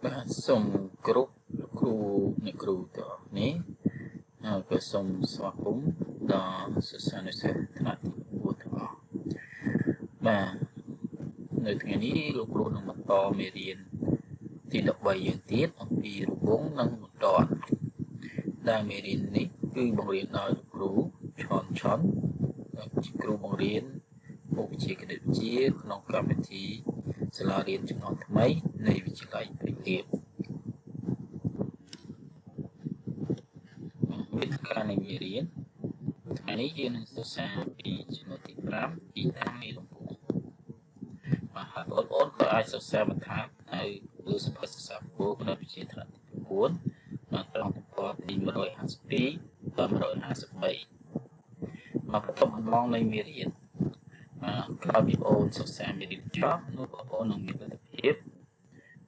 បាទសូមគោរពលោកគ្រូអ្នកគ្រូទាំងអស់គ្នាហើយក៏សូមស្វាគមន៍ដល់សិស្សានុសិស្សថ្នាក់ទី9ទាំងអស់បាទនៅថ្ងៃនេះលោកគ្រូនឹងបន្តមេរៀនទី13យើងទៀតអំពីរង្វង់និងបន្ទាត់ដែលមេរៀននេះគឺបង្រៀនដោយលោកគ្រូឆនឆនជាគ្រូបង្រៀនមុខវិជ្ជាគណិតវិទ្យាក្នុងកម្មវិធីសាលារៀនជំនាន់ថ្មីនៃវិទ្យាល័យព្រៃលៀបវិធីការនៃមេរៀនថ្ងៃនេះយើងនឹងសិក្សាពីចំណុចទី5ទីតាំងនៃរង្វង់បាទហើយបងប្អូនក៏អាចសិក្សាបន្ថែមនៅលើសៀវភៅសិក្សាគោលគណិតវិទ្យាថ្នាក់ទី9នៅត្រង់ទំព័រទី152ដល់153មកបន្ទាប់ម្ដងនៃមេរៀនក្រោយពីបងប្អូនសិក្សាមេរៀនចប់នោះបងប្អូននឹងមានលទ្ធភាព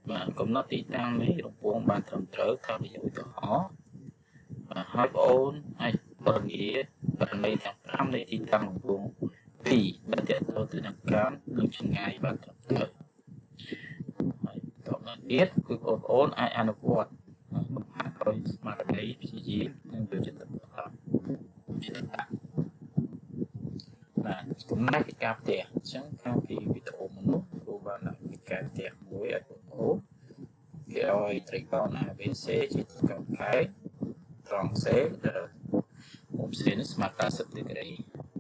បាទកំណត់ទីតាំងនៃរង្វង់បានត្រឹមត្រូវតាមរយៈឧទាហរណ៍បាទហើយបងប្អូនអាចករណីករណីទាំង5នៃទីតាំងរង្វង់2ដែលទាក់ទងទៅនឹងកាមនិងចម្ងាយបានត្រឹមត្រូវហើយបន្តមកទៀតគឺបងប្អូនអាចអនុវត្តលំហាត់ដោយស្មារតីព្យាយាមនិងយកចិត្តទុកដាក់ចិត្តដាក់បាទចំណែកកិច្ចការផ្ទះអញ្ចឹងកាលពីវីដេអូមុននោះគ្រូបានដាក់កិច្ចការផ្ទះមួយឲ្យបងប្អូនគេឲ្យត្រីកោណ ABC ជាត្រីកោណកែងត្រង់ C ដែលមុំ C នេះស្មើ90ដឺក្រេ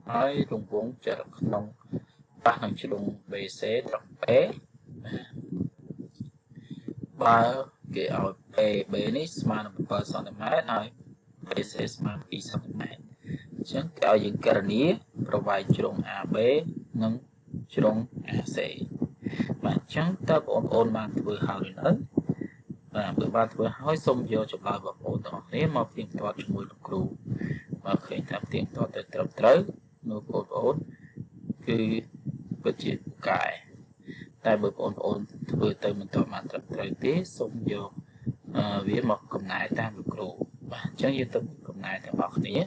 ហើយរង្វង់ចរក្នុងប៉ះនឹងជ្រុង BC ត្រង់ P បើគេឲ្យ PB នេះស្មើនឹង7សង់ទីម៉ែត្រហើយ BC ស្មើ2សង់ទីម៉ែត្រអញ្ចឹងគេឲ្យយើងករណីប្រវែងជ្រុង AB និងជ្រុង AC បាទអញ្ចឹងតើបងប្អូនបានធ្វើហើយឬនៅបាទបើបានធ្វើហើយសូមយកចម្លើយបងប្អូនទាំងអស់គ្នាមកផ្ទៀងផ្ទាត់ជាមួយលោកគ្រូបើឃើញថាផ្ទៀងផ្ទាត់ទៅត្រឹមត្រូវនោះបងប្អូនគឺពិតជាពូកែតែបើបងប្អូនធ្វើទៅមិនទាន់បានត្រឹមត្រូវទេសូមយកវាមកកំណែតាមលោកគ្រូបាទអញ្ចឹងយើងទៅកំណែទាំងអស់គ្នា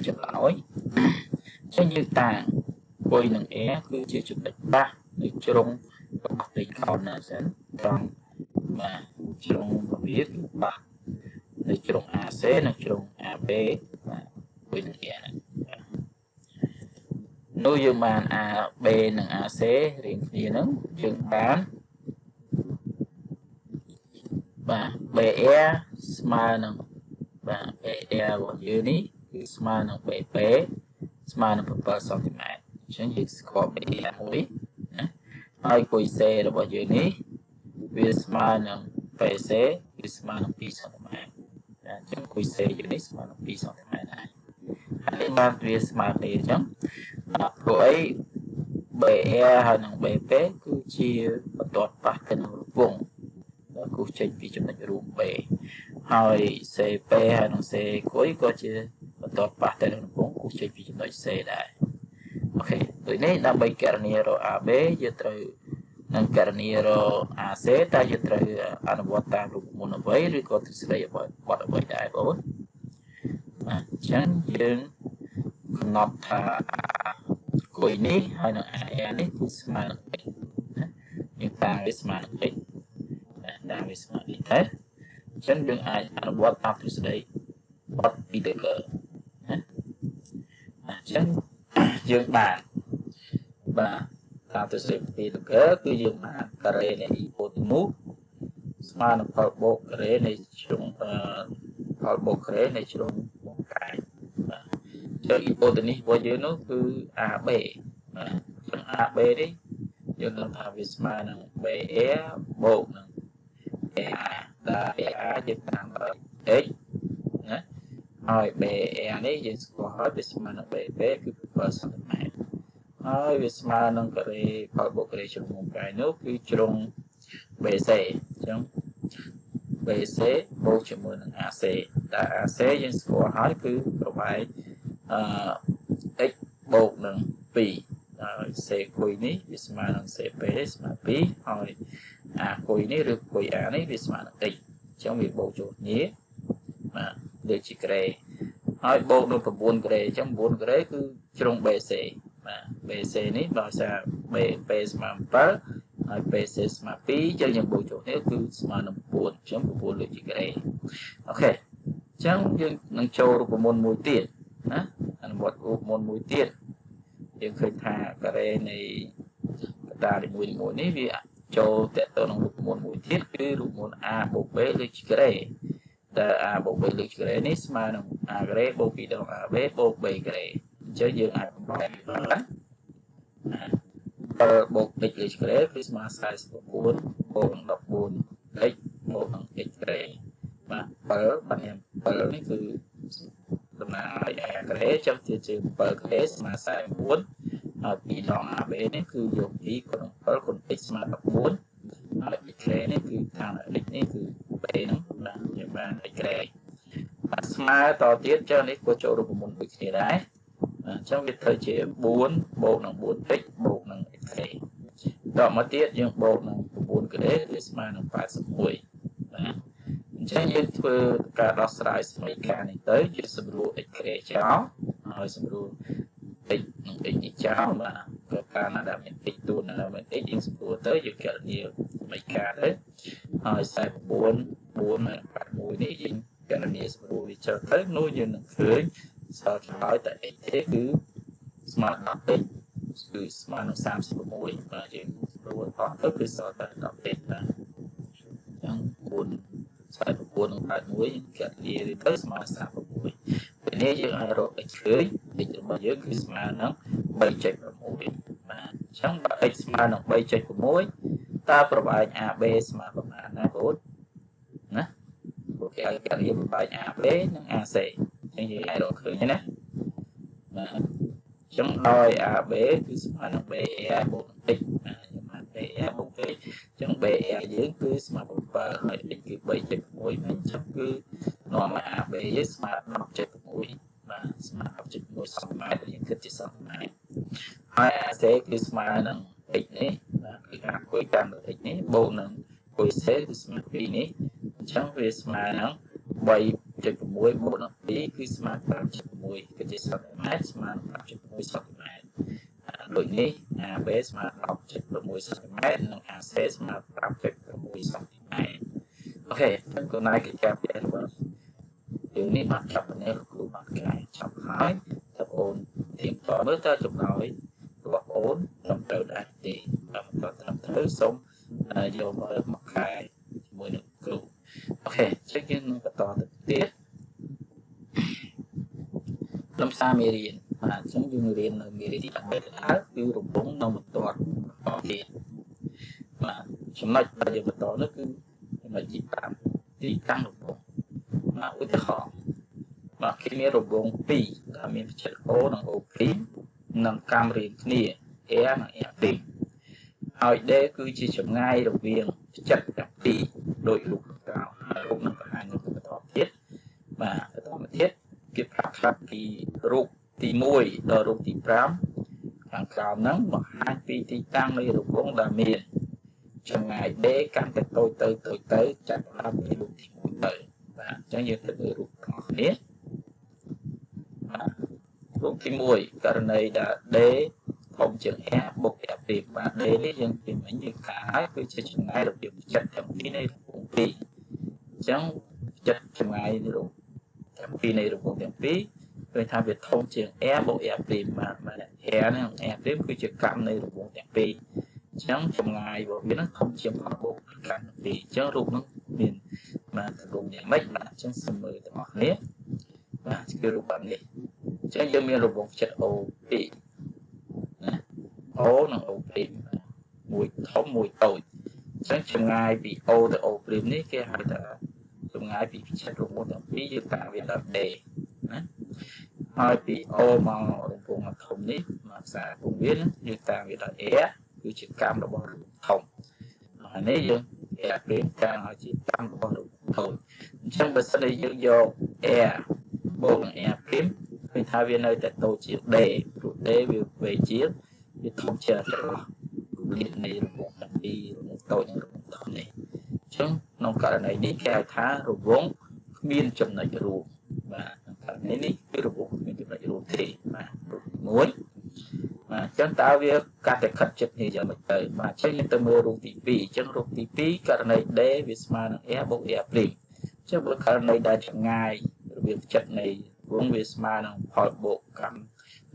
ចម្លើយអញ្ចឹងយើងតាំងគុយនឹង A គឺជាចំណុចបាសនៃជ្រុងរបស់ត្រីកោណណាសិនត្រង់បាទជ្រុងវាគឺបាសនៅជ្រុង AC និងជ្រុង AB បាទគុយនឹង A ហ្នឹងនោះយើងបាន AB និង AC រៀងគ្នាហ្នឹងយើងបានបាទ BR ស្មើនឹងបាទ BR របស់យើងនេះគឺស្មើនឹង BP ស្មើនឹង7សង់ទីម៉ែត្រអញ្ចឹងយើងស្គាល់ BR មួយណាហើយគុយ C របស់យើងនេះវាស្មើនឹង PC គឺស្មើនឹង2សង់ទីម៉ែត្រអញ្ចឹងគុយ C យើងនេះស្មើនឹង2សង់ទីម៉ែត្រដែរហើយបានវាស្មើគ្នាអញ្ចឹងព្រោះអី BR ហើយនិង BP គឺជាបន្ទាត់ប៉ះទៅនឹងរង្វង់ដែលគូសចេញពីចំណុចរួម B ហើយ CP ហើយនិង C គុយក៏ជាបន្ទាត់ប៉ះទៅនឹងរង្វង់គូសចេញពីចំណុច C ដែរអូខេដូចនេះដើម្បីករណីរក AB យើងត្រូវនឹងករណីរក AC តើយើងត្រូវអនុវត្តតាមរូបមន្តអ្វីឬក៏ទ្រឹស្ដីអ្វីបទអ្វីដែរបងបាទអញ្ចឹងយើងកំណត់ថាគុយនេះហើយនឹង AR នេះគឺស្មើនឹង x ណាយើងតាំងវាស្មើនឹង x តាំងវាស្មើនេះទេអញ្ចឹងយើងអាចអនុវត្តតាមទ្រឹស្ដីបទពីតកើណាអញ្ចឹងយើងបានបាទតាមទ្រឹស្ដីពីតកើគឺយើងបានការ៉េនៃអ៊ីប៉ូតនូសស្មើនឹងផលបូកការ៉េនៃជ្រុងផលបូកការ៉េនៃជ្រុងវងកែងបាទចុះអ៊ីប៉ូតនីសរបស់យើងនោះគឺ AB បាទអញ្ចឹង AB នេះយើងដឹងថាវាស្មើនឹង BR បូកនឹង BA ដែល BA យើងតាំងដោយ x ណាហើយ BR នេះយើងស្គាល់ហើយវាស្មើនឹង BB គឺ7សង់ទីម៉ែត្រហើយវាស្មើនឹងការ៉េផលបូកការ៉េជ្រុងវងកែងនោះគឺជ្រុង BC អញ្ចឹង BC បូកជាមួយនឹង AC ដែល AC យើងស្គាល់ហើយគឺប្រវែងx បូកនឹង2ហើយ C គុយនេះវាស្មើនឹង CP ស្មើ2ហើយ A គុយនេះឬគុយ A នេះវាស្មើនឹង x អញ្ចឹងវាបូកចូលគ្នាបាទដូចជាការ៉េហើយបូកនឹង9ការ៉េអញ្ចឹង9ការ៉េគឺជ្រុង BC បាទ BC នេះដោយសារ BP ស្មើ7 ហើយ PC ស្មើ2ចឹងយើងបូកចូលគ្នាគឺស្មើនឹង4ចឹង9លើជាការ៉េអូខេចឹងយើងនឹងចូលរូបមន្តមួយទៀតណាអនុវត្តរូបមន្តមួយទៀតយើងឃើញថាការ៉េនៃកតានីមួយៗនេះវាចូលតទៅនឹងរូបមន្តមួយទៀតគឺរូបមន្ត a បូក b លើជាការ៉េដែល a បូក b លើជាការ៉េនេះស្មើនឹង a ការ៉េបូក2ដង ab បូក b ការ៉េអញ្ចឹងយើងអាចបំបែកបាន7បូក x លើការ៉េគឺស្មើ49បូកនឹង 14x បូកនឹង x ការ៉េបាទ7បាទ7នេះគឺតំណាងឲ្យ a ការ៉េចឹងជា7ការ៉េស្មើ49ហើយ2ដង ab នេះគឺយក2គុណ7គុណ x ស្មើ14ហើយ x ការ៉េនេះគឺខាង x នេះគឺ b ហ្នឹងបាទយើងបាន x ការ៉េបាទស្មើតទៀតចឹងនេះក៏ចូលរូបមន្តដូចគ្នាដែរអញ្ចឹងវាត្រូវជា4បូកនឹង 4x បូកនឹង x ការ៉េតមកទៀតយើងបូកនឹង9ការ៉េគឺស្មើនឹង81បាទអញ្ចឹងយើងធ្វើការដោះស្រាយសមីការនេះទៅយើងសម្រួល x ការ៉េចោលហើយសម្រួល x និង x នេះចោលបាទក៏កាលណាដែលមាន x ទួណាដែលមាន x យើងសម្រួលទៅយើងគណនាសមីការទៅហើយ49 4និង81នេះយើងគណនាសម្រួលវាចោលទៅនោះយើងនឹងឃើញសល់ឆ្លើយតែ x ទេគឺស្មើ 10x គឺស្មើនឹង36បាទយើងសម្រួលអស់ទៅគឺសល់តែ 10x បាទអញ្ចឹង4 49និង81គណនាទៅស្មើ36ពេលនេះយើងអាចរក x ឃើញ x របស់យើងគឺស្មើនឹង 3.6 បាទអញ្ចឹងបើ x ស្មើនឹង 3.6 តើប្រវែង AB ស្មើប្រមាណណាបងណាព្រោះគេឲ្យគណនាប្រវែង AB និង AC អញ្ចឹងយើងអាចរកឃើញណាបាទអញ្ចឹងដោយ AB គឺស្មើនឹង BR បូកនឹង x បាទយើងបាន BR បូក x អញ្ចឹង BR យើងគឺស្មើ7ហើយ x គឺ 3.6 អញ្ចឹងគឺនាំឲ្យ AB យើងស្មើ 10.6 បាទស្មើ 10.6 សង់ទីម៉ែត្រយើងគិតជាសង់ទីម៉ែត្រហើយ AC គឺស្មើនឹង x នេះបាទគឺការគុយតាមនឹង x នេះបូកនឹងគុយ C គឺស្មើ2នេះអញ្ចឹងវាស្មើនឹង 3.6 បូកនឹង2គឺស្មើ 5.6 គឺជាសង់ទីម៉ែត្រស្មើនឹង 5.6 សង់ទីម៉ែត្រដូចនេះ AB ស្មើ 10.6 សង់ទីម៉ែត្រនិង AC ស្មើ 5.6 សង់ទីម៉ែត្រអូខេអញ្ចឹងកូនឯងកិច្ចការផ្ទះរបស់យើងនេះបានចាប់នេះលោកគ្រូបានកែចាប់ហើយតើបងអូនទៀងតមើលតើចម្លើយរបស់បងអូនត្រឹមត្រូវដែរទេបើមិនត្រឹមត្រូវសូមយកមកកែជាមួយនឹងគ្រូអូខេអញ្ចឹងយើងនឹងបន្តទៅទៀតខ្លឹមសារមេរៀនបាទអញ្ចឹងយើងរៀននៅមេរៀនទី13ទៅហើយគឺរង្វង់នៅបន្ទាត់បន្តទៀតបាទចំណុចដែលយើងបន្តនោះគឺចំណុចទី5ទីតាំងរង្វង់បាទឧទាហរណ៍បាទគេមានរង្វង់2ដែលមានផ្ចិត O និង O' និងកាំរៀងគ្នា R និង R' ហើយ D គឺជាចម្ងាយរវាងផ្ចិតទាំងពីរដោយរូបក្រៅហើយរូបនឹងបង្ហាញនៅបន្តទៀតបាទបន្តមកទៀតគេប្រាប់ថាពីរូបទី1ដល់រូបទី5ខាងក្រោមហ្នឹងបង្ហាញពីទីតាំងនៃរង្វង់ដែលមានចម្ងាយ D កាន់តែតូចទៅតូចទៅចាប់ផ្ដើមពីរូបទី1ទៅបាទអញ្ចឹងយើងទៅមើលរូបទាំងអស់គ្នាបាទរូបទី1ករណីដែល D ធំជាង R បូក R' បាទ D នេះយើងពីមិញយើងថាហើយគឺជាចម្ងាយរវាងផ្ចិតទាំងពីរនៃរង្វង់ពីរអញ្ចឹងផ្ចិតចម្ងាយរង្វង់ទាំងពីរនៃរង្វង់ទាំងពីរឃើញថាវាធំជាង R បូក R' បាទបាទ R និង R' គឺជាកម្មនៃរង្វង់ទាំងពីរអញ្ចឹងចម្ងាយរបស់វានឹងធំជាងផលបូកកម្មទាំងពីរអញ្ចឹងរូបនោះមានបាទទម្រង់យ៉ាងម៉េចបាទអញ្ចឹងសូមមើលទាំងអស់គ្នាបាទគឺរូបបែបនេះអញ្ចឹងយើងមានរង្វង់ផ្ចិត O2 ណា O និង O' មួយធំមួយតូចអញ្ចឹងចម្ងាយពី O ទៅ O' នេះគេហៅថាចម្ងាយពីផ្ចិតរង្វង់ទាំងពីរយើងតាំងវាដល់ D ណាហើយពី O មករង្វង់ធំនេះមកខ្សែពងវាយើងតាំងវាដល់ R គឺជាកម្មរបស់រង្វង់ធំហើយនេះយើង R' តាំងឲ្យជាកម្មរបស់រង្វង់តូចអញ្ចឹងបើសិនជាយើងយក R បូកនឹង R' ឃើញថាវានៅតែតូចជាង D ព្រោះ D វាវែងជាងវាធំជាងចន្លោះគម្លាតនៃរង្វង់ទាំងពីររង្វង់តូចនិងរង្វង់ធំនេះអញ្ចឹងក្នុងករណីនេះគេហៅថារង្វង់គ្មានចំណុចរួមបាទក្នុងករណីនេះគឺរង្វង់គ្មានចំណុចរួមទេបាទរូបទី1 បាទអញ្ចឹងតើវាកាត់តែខិតចិត្តគ្នាយ៉ាងម៉េចទៅបាទអញ្ចឹងយើងទៅមើលរូបទី2អញ្ចឹងរូបទី2ករណី D វាស្មើនឹង R បូក R' អញ្ចឹងបើករណីដែលចម្ងាយរបៀបចិត្តនៃវងវាស្មើនឹងផលបូកកម្ម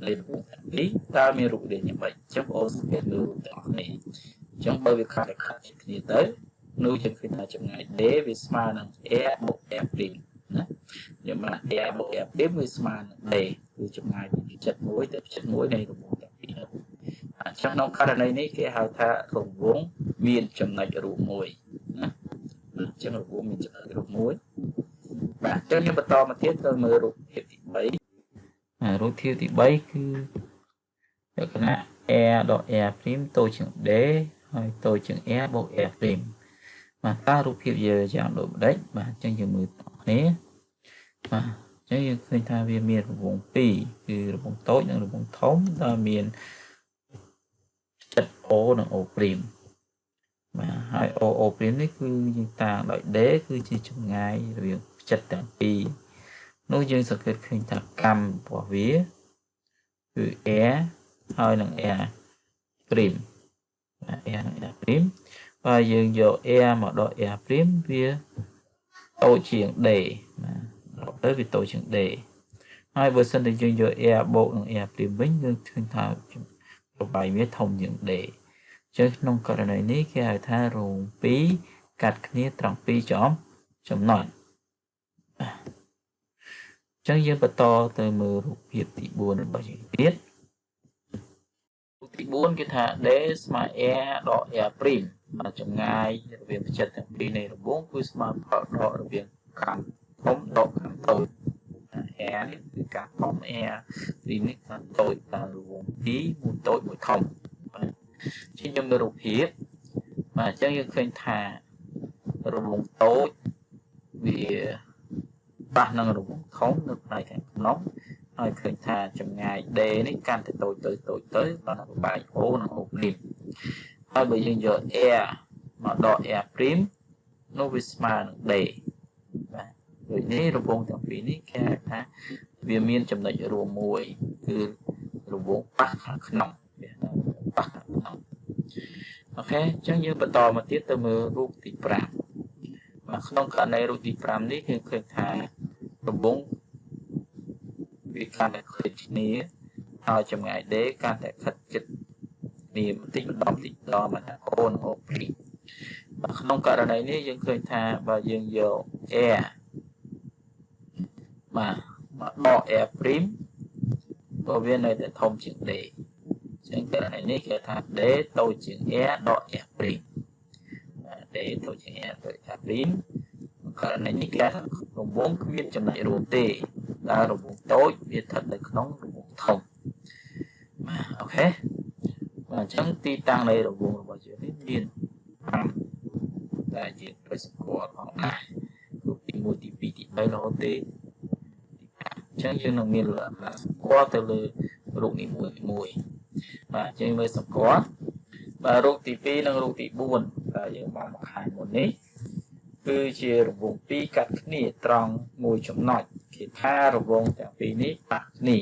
នៃរង្វង់ទាំងពីរតើមានរូបរាងយ៉ាងម៉េចអញ្ចឹងបងប្អូនសង្កេតមើលរូបទាំងអស់គ្នាអញ្ចឹងបើវាខាត់តែខាត់ចិត្តគ្នាទៅនោះយើងឃើញថាចម្ងាយ D វាស្មើនឹង R បូក R' ណាយើងបាន R បូក R' វាស្មើនឹង D គឺចម្ងាយពីចិត្តមួយទៅចិត្តមួយនៃរង្វង់ទាំងពីរនោះអញ្ចឹងក្នុងករណីនេះគេហៅថារង្វង់មានចំណុចរួមមួយណាអញ្ចឹងរង្វង់មានចំណុចរួមមួយបាទអញ្ចឹងយើងបន្តមកទៀតទៅមើលរូបភាពទី3រូបភាពទី3គឺលក្ខណៈ R ដក R' តូចជាង D ហើយតូចជាង R បូក R' បាទតើរូបភាពយើងយ៉ាងដូចម្ដេចបាទអញ្ចឹងយើងមើលទាំងអស់គ្នាបាទអញ្ចឹងយើងឃើញថាវាមានរង្វង់ពីរគឺរង្វង់តូចនិងរង្វង់ធំដែលមានចិត្ត O និង O' បាទហើយ O O' នេះគឺយើងតាងដោយ D គឺជាចម្ងាយរវាងផ្ចិតទាំងពីរនោះយើងសង្កេតឃើញថាកម្មរបស់វាគឺ R ហើយនឹង R' បាទ R និង R' បើយើងយក R មកដក R' វាតូចជាង D បាទទៅវាតូចជាង D ហើយបើសិនតែយើងយក R បូកនឹង R' វិញយើងឃើញថាប្រវែងវាធំជាង D អញ្ចឹងក្នុងករណីនេះគេហៅថារោងពីរកាត់គ្នាត្រង់ពីរចំណុចអញ្ចឹងយើងបន្តទៅមើលរូបភាពទី4របស់យើងទៀតរូបទី4គេថា D ស្មើ R ដក R' បាទចម្ងាយរវាងផ្ចិតទាំងពីរនៃរង្វង់គឺស្មើផលដករវាងកម្មធំដកកម្មតូច R នេះគឺកម្មធំ R' នេះកម្មតូចតាមរង្វង់ពីរមួយតូចមួយធំបាទជាខ្ញុំមើលរូបភាពបាទអញ្ចឹងយើងឃើញថារង្វង់តូចវាប៉ះនឹងរង្វង់ធំនៅផ្នែកខាងក្នុងហើយឃើញថាចម្ងាយ D នេះកាន់តែតូចទៅតូចទៅដល់ប្របែក O និង O' ហើយបើយើងយក R មកដក R' នោះវាស្មើនឹង D បាទដូចនេះរង្វង់ទាំងពីរនេះគេហៅថាវាមានចំណុចរួមមួយគឺរង្វង់ប៉ះខាងក្នុងវាប៉ះខាងក្នុងអូខេអញ្ចឹងយើងបន្តមកទៀតទៅមើលរូបទី5បាទក្នុងករណីរូបទី5នេះគឺឃើញថារង្វង់វាកាន់តែខិតគ្នាហើយចម្ងាយ D កាន់តែខិតជិតគ្នាបន្តិចម្ដងបន្តិចម្ដងមកថា O និង O' បាទក្នុងករណីនេះយើងឃើញថាបើយើងយក R បាទមកដក R' ក៏វានៅតែធំជាង D អញ្ចឹងករណីនេះគេថា D តូចជាង R ដក R' បាទ D តូចជាង R ដក R' ករណីនេះគេថារង្វង់គ្មានចំណុចរួមទេដែលរង្វង់តូចវាស្ថិតនៅក្នុងរង្វង់ធំបាទអូខេបាទអញ្ចឹងទីតាំងនៃរង្វង់របស់យើងនេះមាន5ដែលយើងត្រូវសម្គាល់ផងដែរគឺទី1ទី2ទី3រហូតទេទី5អញ្ចឹងយើងនឹងមានលក្ខណៈសម្គាល់ទៅលើរូបនីមួយមួយបាទអញ្ចឹងមើលសម្គាល់បាទរូបទី2និងរូបទី4ដែលយើងបានបង្ហាញមុននេះគឺជារង្វង់ពីរកាត់គ្នាត្រង់មួយចំណុចគេថារង្វង់ទាំងពីរនេះប៉ះគ្នា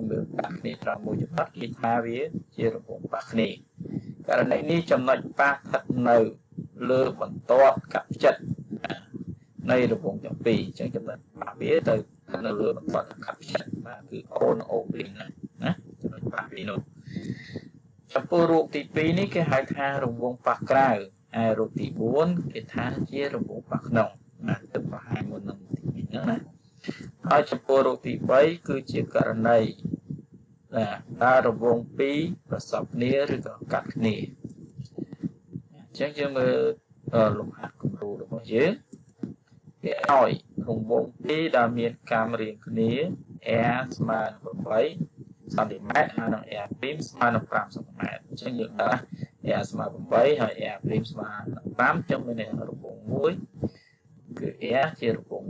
មើលប៉ះគ្នាត្រង់មួយចំណុចគេថាវាជារង្វង់ប៉ះគ្នាករណីនេះចំណុចប៉ះស្ថិតនៅលើបន្ទាត់កាត់ផ្ចិតនៃរង្វង់ទាំងពីរអញ្ចឹងចំណុចប៉ះវាទៅស្ថិតនៅលើបន្ទាត់កាត់ផ្ចិតបាទគឺ O និង O' ណាណាចំណុចប៉ះវានោះចំពោះរូបទី2នេះគេហៅថារង្វង់ប៉ះក្រៅហើយរូបទី4គេថាជារង្វង់ប៉ះក្នុងបាទទៅបង្ហាញមុននឹងទី2ហ្នឹងណាហើយចំពោះរូបទី3គឺជាករណីដែលរង្វង់ពីរប្រសពគ្នាឬក៏កាត់គ្នាអញ្ចឹងយើងមើលលំហាត់គំរូរបស់យើងគេឲ្យរង្វង់ពីរដែលមានកម្មរៀងគ្នា R ស្មើនឹង8សង់ទីម៉ែត្រហើយនឹង R' ស្មើនឹង5សង់ទីម៉ែត្រអញ្ចឹងយើងដឹង R ស្មើ8ហើយ R' ស្មើនឹង5អញ្ចឹងមានន័យរង្វង់មួយគឺ R ជារង្វង់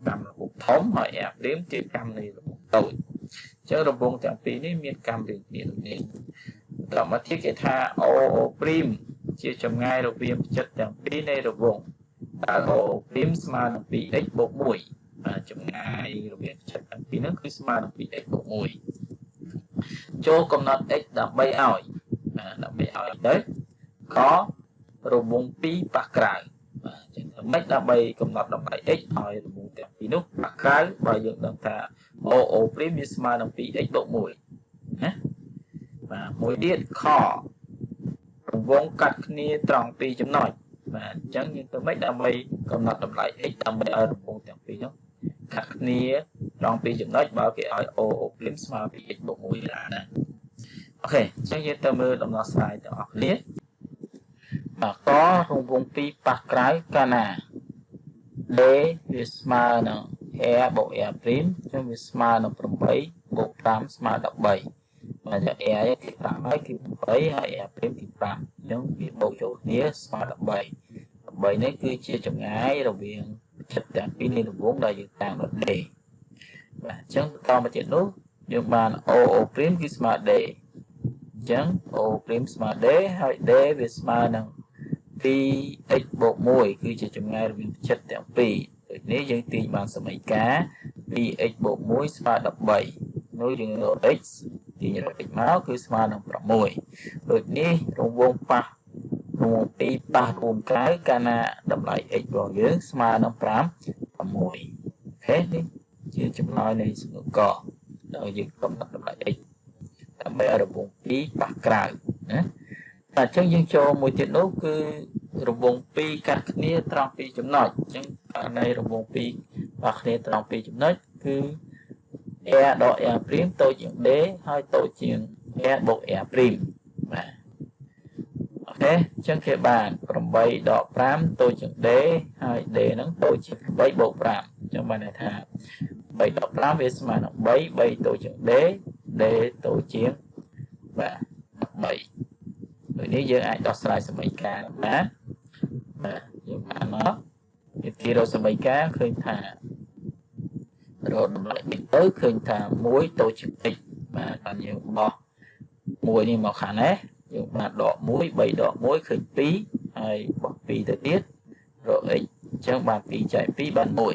កម្មរង្វង់ធំហើយ R' ជាកម្មនៃរង្វង់តូចអញ្ចឹងរង្វង់ទាំងពីរនេះមានកម្មរៀងគ្នាដូចនេះបន្តមកទៀតគេថា O O' ជាចម្ងាយរវាងផ្ចិតទាំងពីរនៃរង្វង់តើ O O' ស្មើនឹង 2x បូក1បាទចម្ងាយរវាងផ្ចិតទាំងពីរហ្នឹងគឺស្មើនឹង 2x បូក1 ចូលកំណត់ x ដើម្បីឲ្យដើម្បីឲ្យទៅក៏រង្វង់2ប៉ះក្រៅបាទអញ្ចឹងមិនដើម្បីកំណត់តម្លៃ x ឲ្យរង្វង់ទាំងពីរនោះប៉ះក្រៅបើយើងដឹងថា OO' វាស្មើនឹង 2x បូក1ណាបាទមួយទៀតខរង្វង់កាត់គ្នាត្រង់2ចំណុចបាទអញ្ចឹងយើងទៅមិនដើម្បីកំណត់តម្លៃ x ដើម្បីឲ្យរង្វង់ទាំងពីរនោះកាត់គ្នាត្រង់2ចំណុចបើគេឲ្យ OO' ស្មើ 2x បូក1ណាអូខេអញ្ចឹងយើងទៅមើលដំណោះស្រាយទាំងអស់គ្នាបាទករង្វង់2ប៉ះក្រៅកាលណា D វាស្មើនឹង R បូក R' អញ្ចឹងវាស្មើនឹង8បូក5ស្មើ13បាទចា R ទី5ហើយគឺ8ហើយ R' ទី5អញ្ចឹងវាបូកចូលគ្នាស្មើ13 13នេះគឺជាចម្ងាយរវាងចិត្តទាំងពីរនៃរង្វង់ដែលយើងតាំងដល់ D បាទអញ្ចឹងបន្តមកទៀតនោះយើងបាន OO' គឺស្មើ D អញ្ចឹង O' ស្មើ D ហើយ D វាស្មើនឹង 2x បូក1គឺជាចម្ងាយរវាងចិត្តទាំងពីរដូចនេះយើងទាញបានសមីការ 2x បូក1ស្មើ13នោះយើងរក x ទាញរក x មកគឺស្មើនឹង6ដូចនេះរង្វង់ប៉ះរង្វង់2ប៉ះរួមក្រៅកាលណាតម្លៃ x របស់យើងស្មើនឹង5 6អូខេនេះជាចម្លើយនៃសំណួរកដោយយើងកំណត់តម្លៃ x ដើម្បីឲ្យរង្វង់2ប៉ះក្រៅណាបាទអញ្ចឹងយើងចូលមួយទៀតនោះគឺរង្វង់2កាត់គ្នាត្រង់2ចំណុចអញ្ចឹងករណីរង្វង់2ប៉ះគ្នាត្រង់2ចំណុចគឺ R ដក R' តូចជាង D ហើយតូចជាង R បូក R' បាទអូខេអញ្ចឹងគេបាន8ដក5តូចជាង D ហើយ D ហ្នឹងតូចជាង8បូក5អញ្ចឹងបានន័យថា3ដក5វាស្មើនឹង3 3តូចជាង D D តូចជាងបាទ13ដូចនេះយើងអាចដោះស្រាយសមីការបានបាទយើងបានមកវិធីរកសមីការឃើញថារកតម្លៃ x ទៅឃើញថា1តូចជាង x បាទបានយើងបោះ1នេះមកខាងនេះយើងបានដក1 3ដក1ឃើញ2ហើយបោះ2ទៅទៀតរក x អញ្ចឹងបាន2ចែក2បាន1មក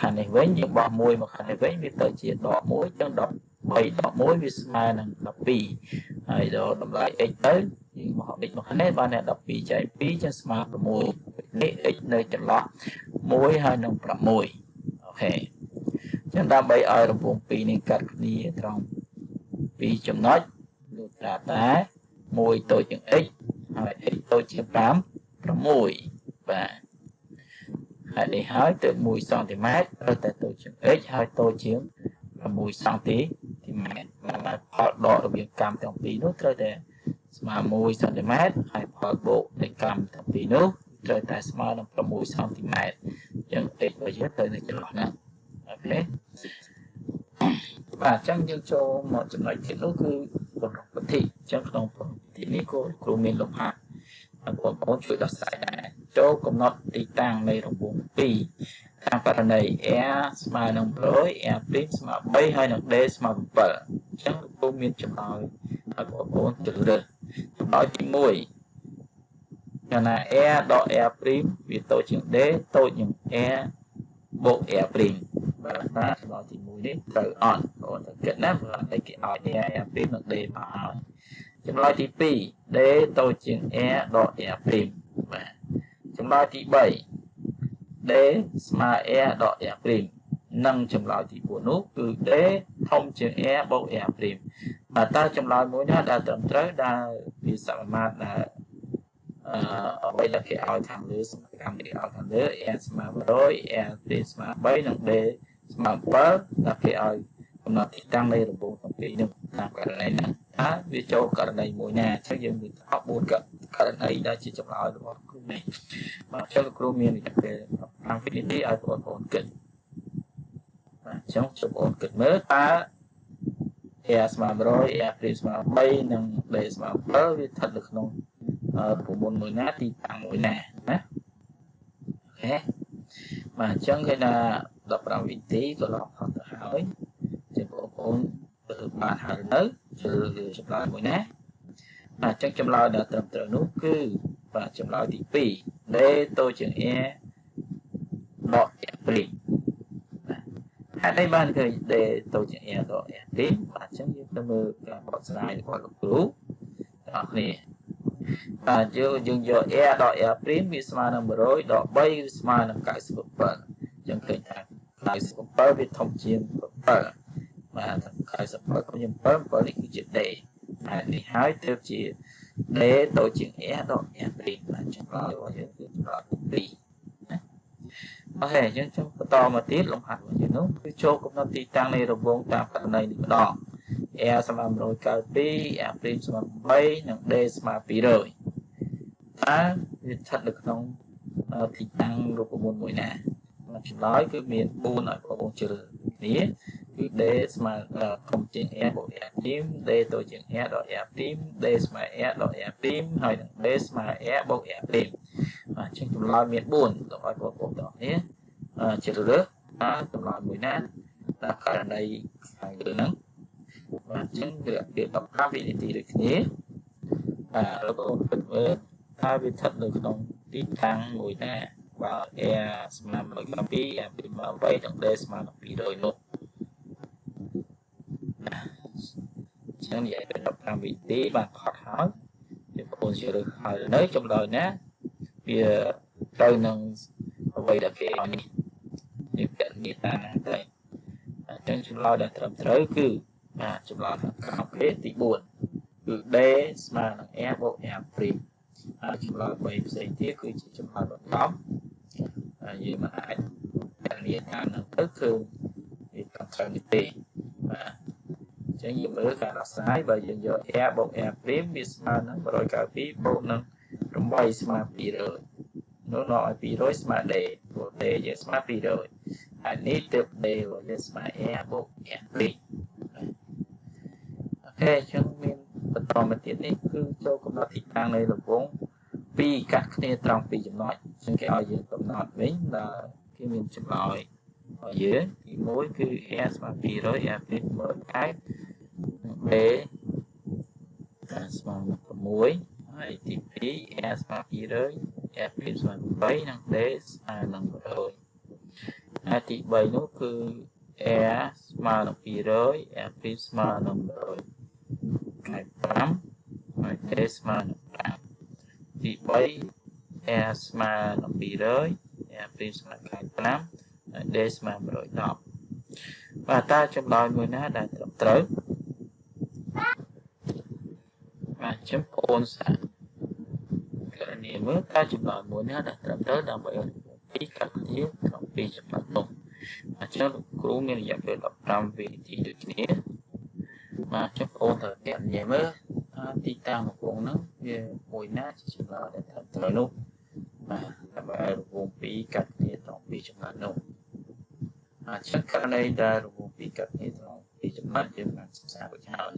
ខាងនេះវិញយើងបោះ1មកខាងនេះវិញវាទៅជាដក1អញ្ចឹង13ដក1វាស្មើនឹង12ហើយដល់តម្លៃ x ទៅយើងបោះ x មកខាងនេះបានតែ12ចែក2ចឹងស្មើ6នេះ x នៅចន្លោះ1ហើយនឹង6អូខេចឹងដើម្បីឲ្យរង្វង់2នេះកាត់គ្នាត្រង់2ចំណុចលោកត្រាតែ1តូចជាង x ហើយ x តូចជាង5 6បាទហើយនេះហើយទៅ1សង់ទីម៉ែត្រត្រូវតែតូចជាង x ហើយតូចជាង6សង់ទីម៉ែត្របាទផលដករវាងកម្មទាំងពីរនោះត្រូវតែស្មើ1សង់ទីម៉ែត្រហើយផលបូកនៃកម្មទាំងពីរនោះត្រូវតែស្មើនឹង6សង់ទីម៉ែត្រអញ្ចឹង x របស់យើងត្រូវនៅចន្លោះហ្នឹងអូខេបាទអញ្ចឹងយើងចូលមកចំណុចទៀតនោះគឺពន្លកពិធីអញ្ចឹងក្នុងពិធីនេះក៏គ្រូមានលំហាត់បងប្អូនជួយដោះស្រាយដែរចូលកំណត់ទីតាំងនៃរង្វង់2តាមករណី R ស្មើនឹង100 R' ស្មើ3ហើយនឹង D ស្មើ7អញ្ចឹងគ្រូមានចម្លើយឲ្យបងប្អូនជ្រើសរើសចម្លើយទី1កាលណា R ដក R' វាតូចជាង D តូចជាង R បូក R' បាទតាចម្លើយទី1នេះត្រូវអត់បងត្រូវគិតណាព្រោះតែគេឲ្យ R R' និង D មកឲ្យចម្លើយទី2 D តូចជាង R ដក R' បាទចម្លើយទី3 D ស្មើ R ដក R' និងចម្លើយទី4នោះគឺ D ធំជាង R បូក R' បាទតើចម្លើយមួយណាដែលត្រឹមត្រូវដែលវាសមាមាត្រដែលអ្វីដែលគេឲ្យខាងលើសកម្មគេឲ្យខាងលើ R ស្មើ100 R' ស្មើ3និង D ស្មើ7ដែលគេឲ្យកំណត់ទីតាំងនៃរង្វង់ទាំងពីរនោះតាមករណីហ្នឹងតើវាចូលករណីមួយណាអញ្ចឹងយើងមានទាំង4ករណីដែលជាចម្លើយរបស់គ្រូនេះបាទអញ្ចឹងគ្រូមានរយៈពេល5វិនាទីឲ្យបងប្អូនគិតបាទអញ្ចឹងជួយបងប្អូនគិតមើលតើ R ស្មើ100 R' ស្មើ3និង D ស្មើ7វាស្ថិតនៅក្នុងរូបមន្តមួយណាទីតាំងមួយណាណាអូខេបាទអញ្ចឹងគេថា15វិនាទីក៏ឡប់ផុតទៅហើយចឹងបងប្អូនទៅបានហើយនៅជ្រើសរើសចម្លើយមួយណាបាទអញ្ចឹងចម្លើយដែលត្រឹមត្រូវនោះគឺបាទចម្លើយទី2 D តូចជាង R ដក R' បាទ ហេតុអីបានឃើញ D តូចជាង R ដក R ព្រីមបាទអញ្ចឹងយើងទៅមើលការបកស្រាយរបស់លោកគ្រូទាំងអស់គ្នាបាទយើងយក R ដក R ព្រីមវាស្មើនឹង100ដក3វាស្មើនឹង97អញ្ចឹងឃើញថា97វាធំជាង7បាទ97ធំជាង7 7នេះគឺជា D ហើយនេះហើយទើបជា D តូចជាង R ដក R ព្រីមបាទចម្លើយរបស់យើងគឺចម្លើយទី2ណាអូខេអញ្ចឹងខ្ញុំបន្តមកទៀតលំហាត់របស់យើងនោះគឺចូលកំណត់ទីតាំងនៃរង្វង់តាមករណីនេះម្ដង R ស្មើ192 R ព្រីមស្មើ8និង D ស្មើ200តើវាស្ថិតនៅក្នុងទីតាំងរូបមន្តមួយណាចម្លើយគឺមាន4ឲ្យបងប្អូនជ្រើសគ្នាគឺ D ស្មើធំជាង R បូក R ព្រីម D តូចជាង R ដក R ព្រីម D ស្មើ R ដក R ព្រីមហើយនឹង D ស្មើ R បូក R ព្រីមបាទអញ្ចឹងចម្លើយមាន4សូមឲ្យបងប្អូនទាំងអស់គ្នាជ្រើសរើសតើចម្លើយមួយណាតាមករណីខាងលើហ្នឹងបាទអញ្ចឹងរយៈពេល15វិនាទីដូចគ្នាបាទលោកប្អូនពិតមើលតើវាស្ថិតនៅក្នុងទីតាំងមួយណាបើ R ស្មើ192 R ព្រីម8និង D ស្មើនឹង200នោះអញ្ចឹងនិយាយពេល15វិនាទីបាទផុតហើយបងប្អូនជ្រើសរើសហើយនៅចម្លើយណាវាត្រូវនឹងអ្វីដែលគេឲ្យនេះយើងកណនីតាមហ្នឹងទៅអញ្ចឹងចម្លើយដែលត្រឹមត្រូវគឺបាទចម្លើយខាងក្រោមគេទី4គឺ D ស្មើនឹង R បូក R ព្រីមហើយចម្លើយ3ផ្សេងទៀតគឺជាចម្លើយបន្លំហើយយើងមិនអាចកណនីតាមហ្នឹងទៅគឺវាត្រឹមត្រូវនេះទេបាទអញ្ចឹងយើងមើលការដោះស្រាយបើយើងយក R បូក R ព្រីមវាស្មើនឹង192បូកនឹង8ស្មើ200នោះនាំឲ្យ200ស្មើ D ព្រោះ D យើងស្មើ200ហើយនេះទើប D របស់យើងស្មើ R បូក R ព្រីមអូខេអញ្ចឹងមានបន្តមកទៀតនេះគឺចូលកំណត់ទីតាំងនៃរង្វង់2កាត់គ្នាត្រង់2ចំណុចអញ្ចឹងគេឲ្យយើងកំណត់វិញដល់គេមានចម្លើយឲ្យយើងទី1គឺ R ស្មើ200 R ព្រីម180និង B ស្មើនឹង6ហើយទី2 R ស្មើ200 R ព្រីមស្មើ8និង D ស្មើនឹង100ហើយទី3នោះគឺ R ស្មើនឹង200 R ព្រីមស្មើនឹង195ហើយ D ស្មើនឹង5ទី3 R ស្មើនឹង200 R ព្រីមស្មើ95ហើយ D ស្មើ110បាទតើចម្លើយមួយណាដែលត្រឹមត្រូវបាទចំពោះសាករណីមើលតើចម្លើយមួយណាដែលត្រឹមត្រូវដើម្បីឲ្យពីកាត់គ្នាក្នុងពីចំណុចនោះអញ្ចឹងលោកគ្រូមានរយៈពេល15វិនាទីដូចគ្នាបាទចំពោះត្រូវកណនីមើលថាទីតាំងរង្វង់ហ្នឹងវាមួយណាជាចម្លើយដែលត្រឹមត្រូវនោះបាទដើម្បីឲ្យរង្វង់ពីរកាត់គ្នាត្រង់ពីចំណុចនោះអញ្ចឹងករណីដែលរង្វង់ពីរកាត់គ្នាត្រង់ពីចំណុចយើងបានសិក្សារួចហើយ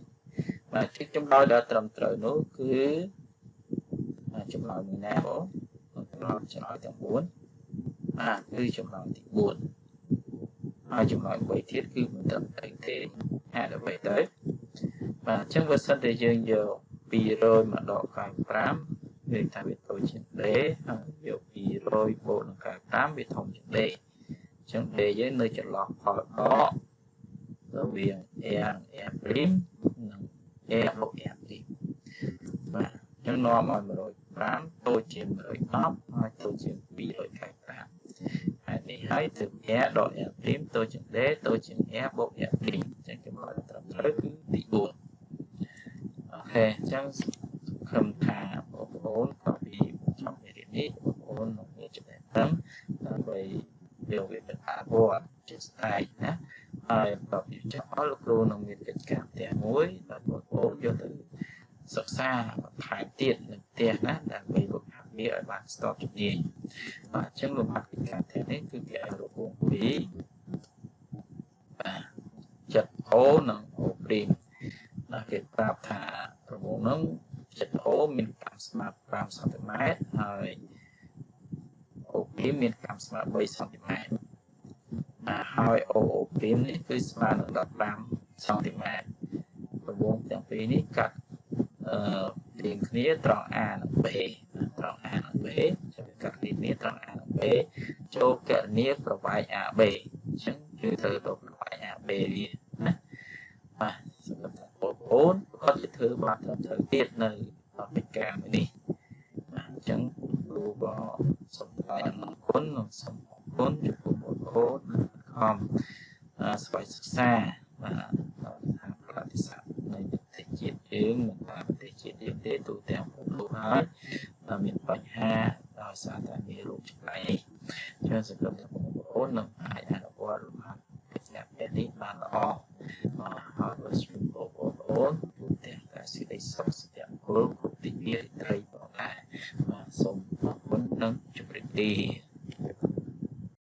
បាទជាចម្លើយដែលត្រឹមត្រូវនោះគឺចម្លើយមួយណាបងចម្លើយឆ្លើយទាំង4បាទគឺចម្លើយទី4ហើយចម្លើយ3ទៀតគឺមិនត្រឹមត្រូវទេហេតុអ្វីទៅបាទអញ្ចឹងបើសិនតែយើងយក200មកដក95វាថាវាតូចជាង D ហើយយក200បូកនឹង95វាធំជាង D អញ្ចឹង D យើងនៅចន្លោះផលដករវាង R និង R ព្រីមនិង R បូក R ព្រីមបាទអញ្ចឹងនាំឲ្យ105តូចជាង110ហើយតូចជាង295ហើយនេះហើយទើប R ដក R ព្រីមតូចជាង D តូចជាង R បូក R ព្រីមអញ្ចឹងចម្លើយត្រឹមត្រូវគឺទី4អូខេអញ្ចឹងខ្ញុំថាបងប្អូនក៏ពីចប់មេរៀននេះបងប្អូននឹងមានចំណេះដឹងដើម្បីយកវាទៅអនុវត្តជាស្ដែងណាហើយបន្ទាប់ពីចប់ហើយលោកគ្រូនឹងមានកិច្ចការផ្ទះមួយដែលបងប្អូនយកទៅសិក្សាបន្ថែមទៀតនៅផ្ទះណាដើម្បីហ្វឹកហាត់វាឲ្យបានស្ទាត់ជំនាញបាទអញ្ចឹងលំហាត់កិច្ចការផ្ទះនេះគឺគេឲ្យរង្វង់ពីរបាទចិត្ត O និង O ព្រីមណាគេប្រាប់ថារង្វង់ហ្នឹងចិត្ត O មានកម្មស្មើ5សង់ទីម៉ែត្រហើយ O ព្រីមមានកម្មស្មើ3សង់ទីម៉ែត្របាទហើយ O ព្រីមនេះគឺស្មើនឹង15សង់ទីម៉ែត្ររង្វង់ទាំងពីរនេះកាត់រៀងគ្នាត្រង់ A និង B ត្រង់ A និង B ចាំកាត់គ្នាត្រង់ A និង B ចូលកណនីប្រវែង AB អញ្ចឹងគឺត្រូវទៅប្រវ AB វាណា។ បាទ សម្រាប់បងប្អូនប្រកាសជាធ្វើបានត្រឹមត្រូវទៀតនៅកិច្ចការមួយនេះ។ បាទ អញ្ចឹងគ្រូក៏សូមថ្លែងអំណរគុណ និងសូមអរគុណចំពោះបងប្អូននិងខំស្វែងសិក្សា បាទ ដល់ថាប្រតិស័កនៃប្រទេសជាតិយើង មិនតែប្រទេសជាតិយើងទេ ទូទាំងពិភពលោកហើយ មានបញ្ហាដោយសារតែមានរោគចង្រៃនេះ។ ចឹងសង្ឃឹមថាបងប្អូននឹងអាចអនុវត្តលំហាត់កិច្ចការពេលនេះបានល្អ ហើយបើជូនបងប្អូនជួបទាំងតែសេចក្តីសុខសុភមង្គលគ្រប់ទិវារាត្រីផងដែរ។ បាទ សូមអរគុណនិងជម្រាបលា។